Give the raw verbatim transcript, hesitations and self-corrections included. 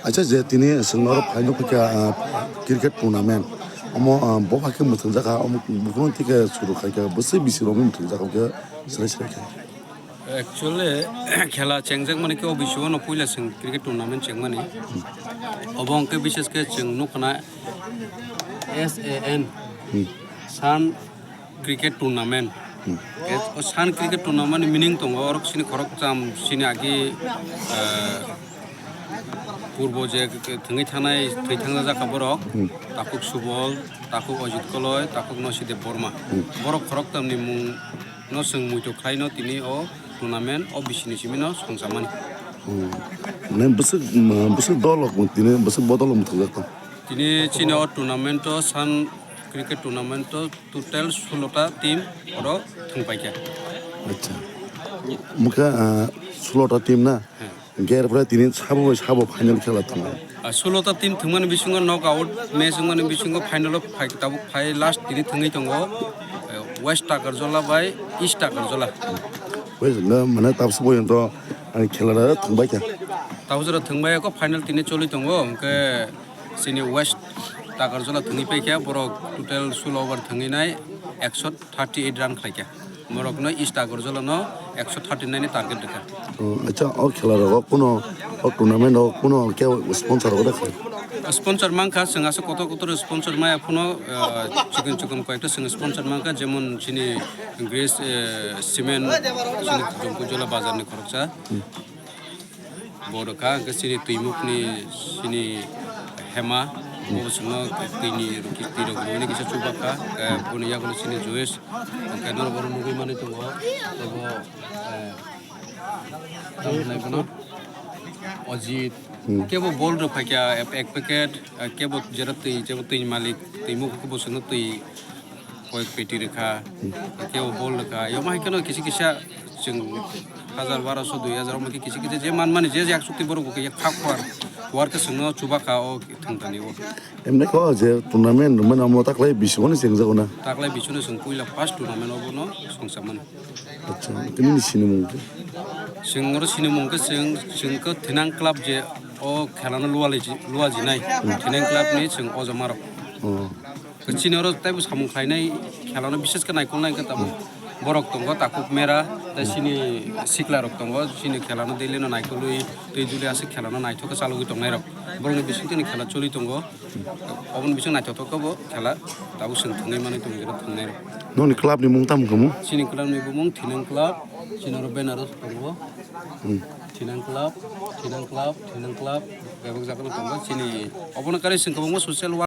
Acha je tini chwng norok phaino khe, ah, cricket tournament. Omo, ah, bo hakhe mwthangjakha, omo buphuru thike suru khaikha, bwswk bisi romwi mwthangjakha khe swrai swrai khe. Actually, khela chengjakmani khe o bisio no puila chwng cricket tournament chengmani. Obo hwnkhe bishesh khe chwng nukha na S A N. Hmm. San Cricket Tournament. Hmm. O San Cricket Tournament ni meaning tongo, orok sini khorokcham sini agi, eh, purbo je thwngwi thanai, thwi thangna jakha borok, hmm, Takhuk Subol, Takhuk Ajit Koloi, Takhuk Nosi Debbarma. Hmm. Borok khorokcham ni mung no chwng muitu khlaino tini o tournament o bisini simi no songchamani. Hmm. Mane bwswk, bwswk dol rok tini bwswk bodol rok mwthangjakha. Tini chini o tournament o San Cricket Tournament o total sulota team oro thwngpaikha. Acha. Mukha, ah, sulota team na? He. Hwnkhe er pore tini sabo bai sabo final khela thwngo. Ah, sulota team thwngmani bisingo knockout match wngmani bisingo final o phai, tabuk phai last tini thwngwi tongo, eh, West Takarjala bai East Takarjala. West na mane tabuk se poyonto, ah, khela da thwngbaikha. Tabuk jora thwngbai kho final tini choli tongo, hwnkhe chini West Takarjala thwngwi paikha, borok total sulo over thwngwi nai ekso thirty eight run khlaikha. Borokno East Agartala no ekso thirty nine ni target rwkha. Oh, acha, o khela rogo kuno, o tournament o kuno khe sponsor rogo da khe? Sponsor mankha, chwng aswk kotor kotor sponsor maya phano, ah, chikon chikon koyekta chwng sponsor mankha, jemon chini Grace, eh, Cement, chini Jompuijala bazar ni khoroksa. Hmm. Bo rwkha, hwnkhe chini twimukni chini hema, bo chwngno twini rwkhe, twi rok rwmani kisa chubakha, eh, boni yagulo chini Joyesh, hwnkhe norok oro nugwi manwi tongo, tei bo, eh, tamo hwnai bono Ajit, hmm, kebo bol rwphaikha ek, ek packet, eh, kebo jera twi, jebo twini malik, twimuk khe bo chwngno twi koyek peti rwkha, kebo bol rwkha, yoma hai kheno kisa kisa chwng hajar, baraso, dui hajar, omo khe kisa kisa je manmani, je je aksukti borok bo khe yak khak war, war khe chwngno chubakha o thwngthani o. Emni kho je tournament rwmani omo taklai bisingno chengjago na? Taklai bisingno chwng puila first tournament obono songchamani. Acha, tini ni sinimung khe? Chwng oro sinimung khe chwng, chwng khe Thinang Club je o khelano luwali ji-, luwajinai, hmm, Thinang Club ni chwng o jamarok. Oh. Chini oro teibo samung khlainai khelano bishesh khe naikolnai khe tabuk borok tongo, Takhuk Mera, tei chini sikla rok tongo, chini khelano daily no naikolwi twi duli aswk khelano naithok khe chalogwi tongnairok. Borokni bisingtwi ni khela choli tongo, oboni bising naithotok khe bo khela tabuk chwng thwngwi manwi tongo, jephru thwngnairok. Nokni club ni mung tamo khe mo? Chini club ni bumung Thinang Club, chini oro banner o tongo. Hmm. Thinang Club, Thinang Club, Thinang Club, bebak jagano tongo. Chini obono karwi chwng kwbangma social